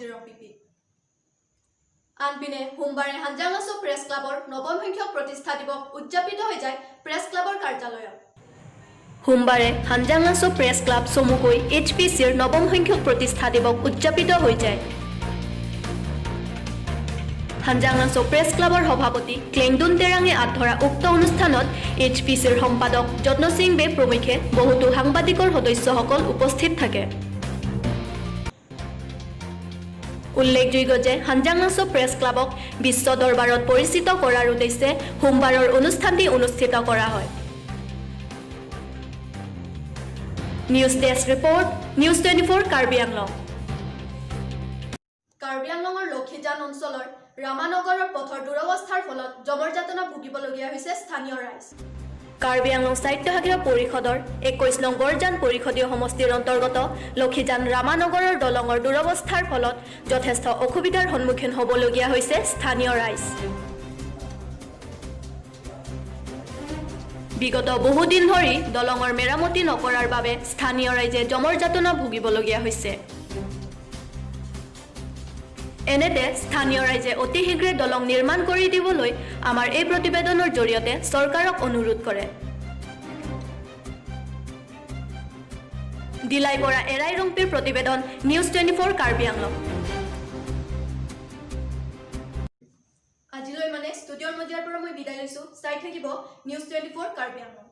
সমষ্টিৰ ৰংপিপি। আনপিনে সোমবাৰে হাঞ্জাংলাছো প্ৰেছ ক্লাবৰ নৱম সংখ্যক প্ৰতিষ্ঠা দিৱস উদযাপিত হৈ যায় প্ৰেছ ক্লাবৰ কাৰ্যালয়ত। সোমবাৰে হাঞ্জাংলাছো প্ৰেছ ক্লাব চমুকৈ এইচপিচিৰ নৱম সংখ্যক প্ৰতিষ্ঠা দিৱস উদযাপিত হৈ যায়। হাঞ্জাংলাছো প্ৰেছ ক্লাবৰ সভাপতি ক্লেংডুন তেৰাঙে আঁত ধৰা উক্ত অনুষ্ঠানত এইচপিচিৰ সম্পাদক যত্ন সিং বে প্ৰমুখ্যে বহুতো সাংবাদিকৰ সদস্যসকল উপস্থিত থাকে। উল্লেখযোগ্য যে হাঞ্জাংলাছো প্ৰেছ ক্লাবক বিশ্ব দৰবাৰত পৰিচিত কৰাৰ উদ্দেশ্যে সোমবাৰৰ অনুষ্ঠানটি অনুষ্ঠিত কৰা হয়। News desk report, News 24, Karbi Anglong. Karbi আংলঙৰ লক্ষীজান অঞ্চলৰ ৰামানগৰৰ পথৰ দুৰৱস্থাৰ ফলত যমৰ যাতনা ভুগিবলগীয়া হৈছে স্থানীয় ৰাইজ। কাৰ্বি আংলং স্বায়ত্তশাসিত পৰিষদৰ 21 নং বৰজান পৰিষদীয় সমষ্টিৰ অন্তৰ্গত লক্ষীজান ৰামানগৰৰ দলঙৰ দুৰৱস্থাৰ ফলত যথেষ্ট অসুবিধাৰ সন্মুখীন হ'বলগীয়া হৈছে স্থানীয় ৰাইজ। বিগত বহুদিন ধৰি দলঙৰ মেৰামতি নকৰাৰ বাবে স্থানীয় ৰাইজে যমৰ যাতনা ভুগিবলগীয়া হৈছে। এনেতে স্থানীয় ৰাইজে অতি শীঘ্ৰে দলং নিৰ্মাণ কৰি দিবলৈ আমাৰ এই প্ৰতিবেদনৰ জৰিয়তে চৰকাৰক অনুৰোধ কৰে। দিলাই পৰা এৰাই ৰংপিৰ প্ৰতিবেদন, নিউজ 24, কাৰ্বি আংলং। আজিলৈ মানে ষ্টুডিঅ'ৰ মজিয়াৰ পৰা মই বিদায় লৈছোঁ। চাই থাকিব নিউজ 24, কাৰ্বি আংলং।